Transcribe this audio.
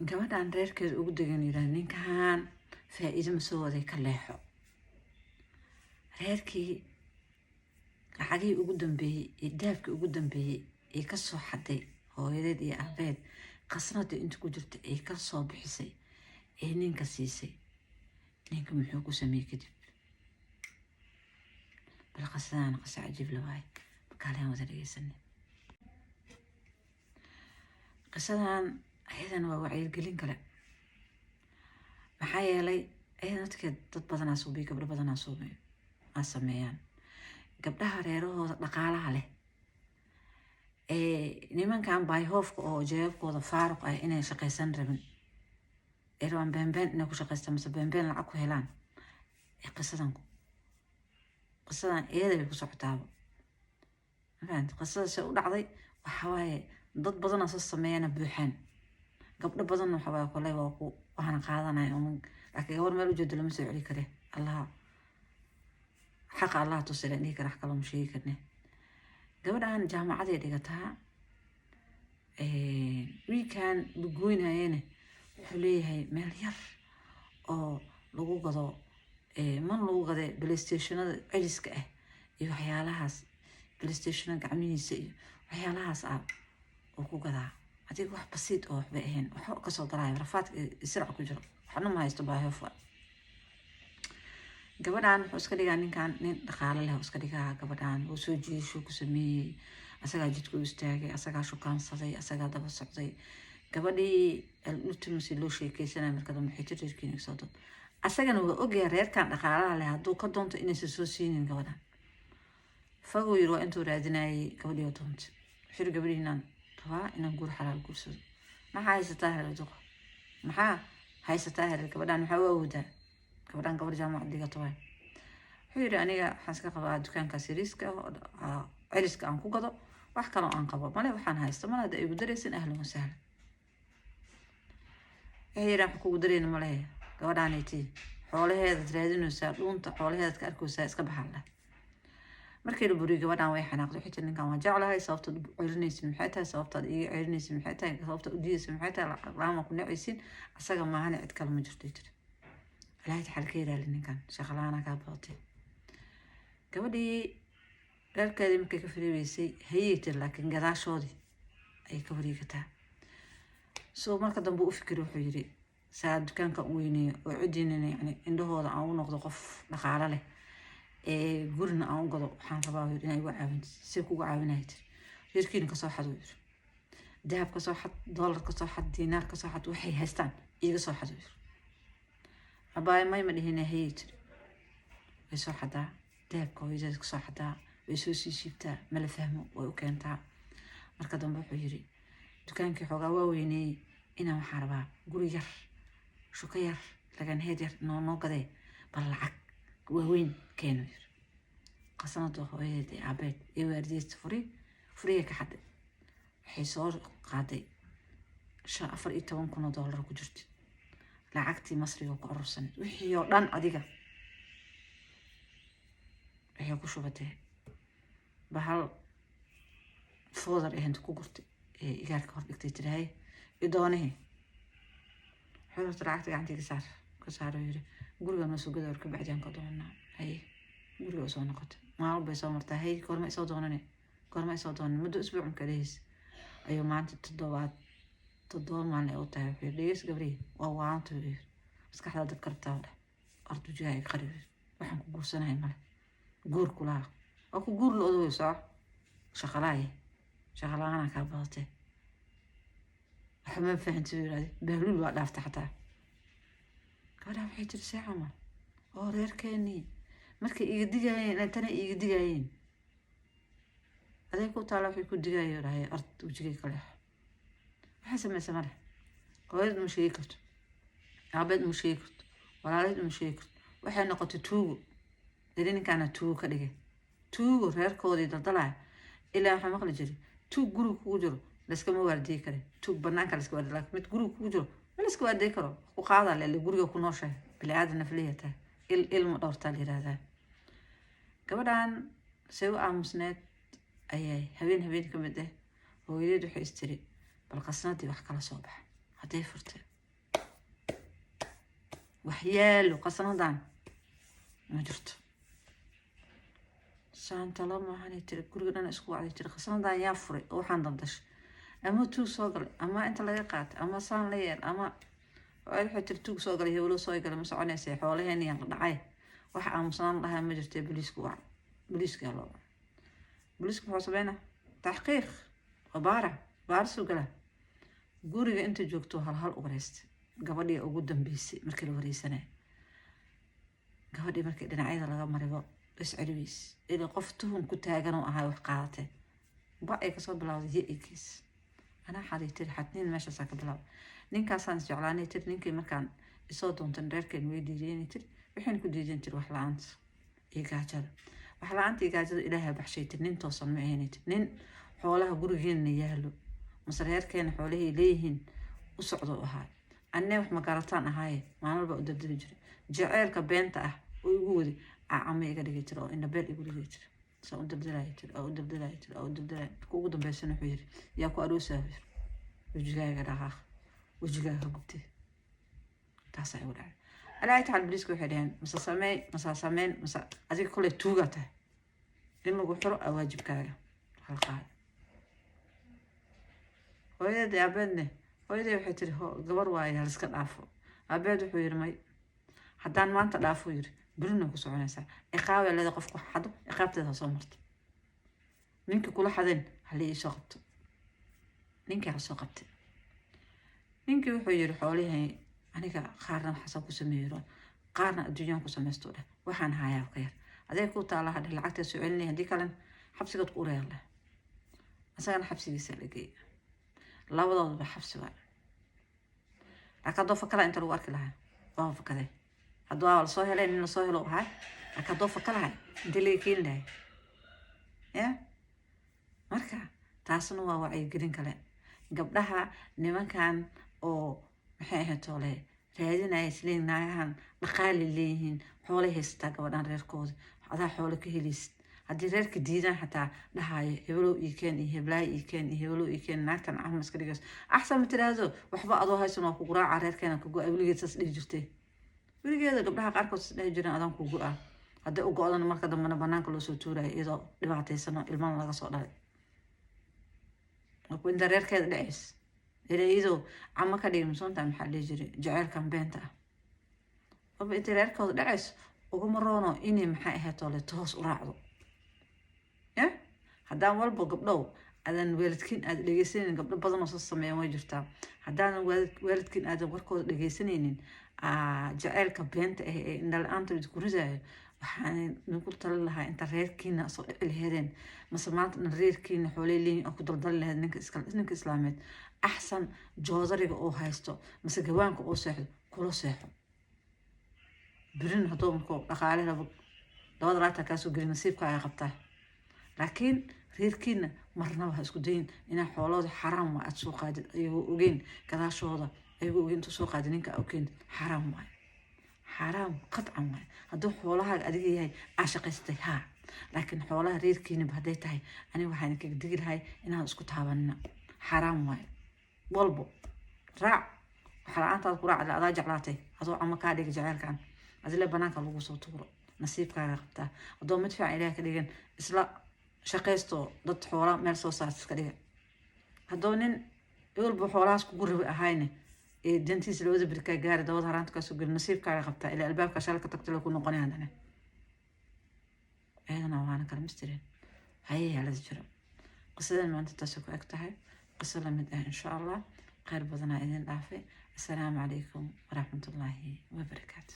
Gabadhan reerkeeda ugu degan yidhaah, "Ninkan faa-iido ma soo waday, ka leexo." Reerkii lacagihii ugu dambeeyey iyo dahabkii ugu dambeeyey ee kasoo xaday hooyadeed iyo aabeed, qasnada inta ku jirta ay ka soo bixisay ee ninka siisay. Ninka muxuu ku sameeyey kadib? Bal qasadaan qasa cajiib la waaye, markaaleen wada dhegeysanay. Qisadan ayadan waa wacyigelin kale, maxaa yeelay ayada nafteed dad badanaa suubiyo, gabdho badanaa suubiyo, aa sameeyaan. Gabdhaha reerahooda dhaqaalaha leh ee nimankan bayhoofka oo jeebabkooda faaruq ah, inay shaqaysan rabin, ay rabaan beenbeen inay ku shaqaystaan mise beenbeen lacag ku helaan, ee qisadan iyada bay ku socotaaba. Ma fahamtid? Qisada se u dhacday waxa waaye, dad badanaa soo sameeyana buuxaan, gabdho badanna waxa waaye koley waa ku waxaana qaadanaya un, laakiin gabar meel ujeedo lama soo celi kare. Allaha xaqa Allaha tusila dhihi kara, wax kaloo ma sheegi karne. Gabadhan jaamacaday dhigataa. Wiilkan lugoynayana wuxuu leeyahay meel yar oo lagu gado, man lagu gaday PlayStationada celiska ah iyo waxyaalahaas, PlayStationada gacmihiisa iyo waxyaalahaas ah uu ku gadaa. Adiga wax basiid oo waxbay ahayn, waxba kasoo galaya, rafaadka israc ku jiro, waxna ma haysto, baahyofa. Gabadhan wuxuu iska dhigaa ninkan nin dhaqaale leh iska dhigaa. Gabadhan wuu soo jiidasho ku sameeyey, asagaa jidka u istaagay, asagaa shukaansaday, asagaa daba socday. Gabadhii ultimately loo sheekeysanaya, marka dambe waxay tiri, "Reerkiina soo doon." Asagana waa ogyahay reerkan dhaqaalaha leh hadduu ka doonto inaysan soo siinin gabadhan. Faguu yiri, waa intuu raadinayay gabadhii oo doontay. Wuxuu yiri, "Gabadhii inaan rabaa inaan guur xalaal guursado. Maxaa haysataa, herer duqa? Maxaa haysataa, herer? Gabadhan maxaa u awoodaa?" Gabadhan gabadh jaamacad dhigato waay. Wuxuu yidhi, "Aniga waxaan iska qabaa dukaankaas yariiska ah oo celiska aan ku gado. Wax kaloo aan qabo male, waxaan haysto male. Hadda igu daraysan, ahlan wasahlan." Waxay yidhahan, "Wax kugu darayna malehe, gabadhaanaytii xoolaheedaad raadinaysaa, dhuunta xoolaheedaad ka arkaysaa, iska baxaan leh." Markii la buriyay, gabadhan way xanaaqday. Waxay tiri, "Ninkan waan jeclahay. Sababtaad u celinaysin maxay tahay? Sababtaad iiga celinaysin maxay tahay? Sababtaad u diidaysin maxay tahay? Lacag la-aan waan ku nacaysin, asaga maahane cid kale ma jirto," tiri. Ilaahay xal ka ilaali ninkan, shaqo la-aanaa kaa badatay. Gabadhii reerkeedii markay ka fariiweysay, hayay tiri, laakiin gadaashoodii ayay ka wareegataa. So marka dambe u fikiri, wuxuu yiri, "Saa dukaanka u weyneeyo oo cidiinana yani indhahooda aan u noqdo qof dhaqaalo leh ee gurina aan u gado, waxaan rabaa," yiri, "inaa igu caawinto." "See kugu caawinaya?" tiri. "Reerkiina kasoo xad," uu yiri. "Dahab kasoo xad, doolar kasoo xad, diinaar kasoo xad, waxay haystaan iiga soo xad," uu yiri. "Abaayo, may ma dhihine." "Hayay," tiri. Way soo xadaa dahabka hooyadeed, kasoo xadaa, way soo sii siibtaa, mala fahmo, way u keentaa. Marka dambe wuxuu yiri, "Dukaankii xoogaa waa weyneeyey, inaan waxaan rabaa guri yar, shuko yar, laganheed yar noo gadee, bal lacag waaweyn keeno," yiri. Qasanada hooyadeed ee aabeed ee waardiyeysta furi furiga ka xaday, waxay soo qaaday 14,000 oo doolar ku jirta lacagtii Masriga ku urursaneed. Wixii oo dhan adiga waxay ku shubatee bahal folder ahayd ku gurtay ee igaarka hor dhigtay. Tirahay, "Idoonahe." Wuxuu horta lacagta gacantiga saar ka saaro, yiri, "Guriga noo soo gada war, kabacdi aan ka doonaa." Haye, guriga usoo noqotay. Maalin bay soo martaa. "Hay, goorma isoo doonane? Goorma isoo doonan?" Muddo isbuuc marka dhehaysa ayuu maanta toddobaad, 7 maalin ay u tahay. Wuxuu yiri, "Dhegeys gabrihi, waa waanta," yiri, "maskaxdaa dabka rabtaa dheh, orda wajigaaga qari." "Waxaan ku guursanahay male." "Guur kulaha waa ku guur la odoy, soco shaqalaaye, shaqala-aanaa kaa badatay, waxa ma fahantay," buu yidhahday. "Bahluul waa dhaaftay xataa." Gabadha waxay tiri, "See camal oo reerkeenii markay iga digaayeen, tana iiga digaayeen, aday ku taala, waxay ku digaayeen?" Dhahay, "Ord, wejigay kale." Waxay samaysa male. Hooyad uma sheegi karto, aabeed uma sheegi karto, walaaleed uma sheegi karto. Waxay noqotay tuugo. Dali ninkaana tuugo ka dhigay, tuugo reerkoodii daldalaya. Ilaa waxaa maqli jiray, tuug guriga kugu jiro layskama waardiyi kare, tuug banaanka layska waardiye, laakiin mid guriga kugu jiro ma layska waardiyi karo. Ku qaada lele, guriga ku nooshahay, bini aadan nafliya tahay, il ilma dhowrtaa la yihahdaa. Gabadhan say u aamusneed ayay habeen habeen ka mid ah hooyadeed waxay istiri, "Bal qasnadii wax kala soo baxa." Hadday furtay Waxyaalo qasnadan ma jirto. Saantalo maahanay tiri. Guriga dhan isku wacday tiri, qasnadan yaa furay oo waxaan daldashay? Ama tuug soo galay, ama inta laga qaatay, ama saan la yeel, ama waxay tiri tuug soo galay, hebelo soo galay, ma soconaysa. Xoolaheen yaan la dhacay. Wax aamusnaan dhahaa ma jirtee. Booliisku wac, booliiska loo wac. Booliisku muxuu sameynaa? Taxqiiq waa baara, baarisuu galaa. Guriga inta joogto hal hal u wareystay. Gabadhii ugu dambeysay markii la wareysanaya, gabadhii markii dhinacyada laga maribo isceliweys ilaa qof tuhun ku taagan oo ahaa wax qaadatay ba ay kasoo bilowday yo gees. Anaa xaday tiri, xadniin meeshaasaa ka bilaabay. Ninkaasaan isjeclaanay tiri. Ninkii markaan isoo doontan reerkeen way diideen tiri. Waxayna ku diideen tiri wax la-aanta iyo gaajada. Wax la-aanta iyo gaajada Ilaaha baxshay tiri. Nin toosan ma ahayn tiri. Nin xoolaha gurigeena yaalo mase reerkeena xoolahay leeyihiin u socdo ahaa. Annee wax magarataan ahaaye, maalin walba u dabdabi jiray. Jaceylka beenta ah oo igu waday cama iga dhigi jira oo indhabeel igu dhigi jira. Saa u dabdalaya tiri, oo u dabdalaya tiri, oo u dabdalaya. Marka ugu dambeysana wuxuu yiri, "Yaa ku aroosaa?" Yiri, "Wejigaaga dhaqaaq, wejigaaga gubtay." Taasaa igu dhacay. Alaa taxal, boliiska waxay dhaheen, mase sameey, mase sameyn, mase adiga koley tuugaa tahay, in lagu xiro aa waajibkaaga halqaada. Hooyadeed aabeedne, hooyaday waxay tiri, "Gabar waaye, haliska dhaafo." Aabeed wuxuu yiri, "May, haddaan maanta dhaafo," yiri, "berina ku soconaysaa. Ciqaabay leeda qofku xado, ciqaabteeda ha soo marto. Ninkii kula xadeen hala iisoo qabto." Ninkii ha soo qabtay. Ninkii wuxuu yiri, "Xoolihii aniga qaarna waxaasaan ku sameeyo, qaarna adduunyaan ku samaysto dheh. Waxaan hayaa ka yar adee ku taalaha dheh. Lacagtaa soo celinaya, haddii kalena xabsigaad ku ureer leh." Isagana xabsigiisa la geeyay. Labadoodaba xabsi waay. Laakiin haddoo fakala inta lagu arki lahaa waaba fakadee. Hadduu waa lasoo helay, nin lasoo helo ahaa. Laakiin haddoo faka lahay, intee laga keeni lahay ya? Marka taasna waa wacyigelin kale. Gabdhaha nimankan oo maxay ahayd toole raadinaya, isleeyihin naagahan dhaqaali leeyihiin, xoolay haysataa gabadhan, reerkooda adaa xoolo ka helaysid. Haddii reerka diidaan xataa dhahaayo, "Hebelow ii keen," iyo "Heblaayo ii keen," iyo "Hebelow ii keen," naagtan cahma iska dhigayso. Axsan ma tiraahdo, "Waxba adoo haysan waa ku guraaca, reerkeena ka go-a." Weligeed saas dhihi jirtay, weligeeda gabdhaha qaarkood saas dhihi jireen, "Adaan ku go-a." Haddii u go-dana, marka dambena banaanka loo soo tuurayo iyadoo dhibaataysan oo ilmana laga soo dhalay. Marka inta reerkeeda dhacays ila iyadoo camo ka dhigin soonta, maxaa dhihi jiray, jaceylkan beenta ah aba intay reerkooda dhacayso uguma roono inay maxay ahayd toole toos u raacdo ya. Haddaan walba gabdhow aadan waalidkiin aad dhegeysanaynin, gabdho badan oo soo sameeyaan way jirtaa. Haddaadan waalidkiin aadan warkooda dhegeysanaynin, jaceylka beenta ah ee indhala-aanta idinku ridayo, waxaan idinku talin lahaa inta reerkiina soo dhici laheedeen mase maanta dhan reerkiina xooley leeyihin oo ku daldali laheed ninka islaameed, axsan joodariga oo haysto mase gawaanka oo seexdo kula seexo. Birin hadduu markuu dhaqaale rabo dabada laagta kaasoo geli, nasiibkaaga qabtaa. Laakiin reerkiina marnaba ha isku dayin inaa xoolooda xaraam waa aad soo qaadid ayagoo ogeyn, gadaashooda ayagoo ogeyn intuu soo qaadid ninka aa u keentid. Xaraam waayo, xaaraam qatcan waayo. Hadduu xoolahaaga adiga yahay aa shaqaystay haa, laakiin xoolaha reerkiinaba hadday tahay, aniga waxaan kaga digi lahay inaan isku taabanina. Xaaraam waayo. Walbo raac, waxa la-aantaad ku raac, adaa jeclaatay, adoo ama kaa dhiga jaceylkan adile banaanka lagu soo tuuro. Nasiibkaaga qabtaa. Haddoo mid fiican Ilaah ka dhigan, isla shaqaysto, dad xoola meel soo saarta iska dhiga. Haddoo nin walba xoolahaas kugu rabi ahayne ee dantiisa labada beri kaa gaari, dabada haraanta kaasoo geli, nasiibkaaga qabtaa. Ilaa albaabka shalka tagta la ku noqonay haddana ayadana waana kala mistireen haye yaalada jiro. Qisadan maanta taasay ku eg tahay. Qiso lamid ah insha Allah. Kheyr badanaa idin dhaafay. Assalaamu calaykum waraxmatullaahi wabarakaatu.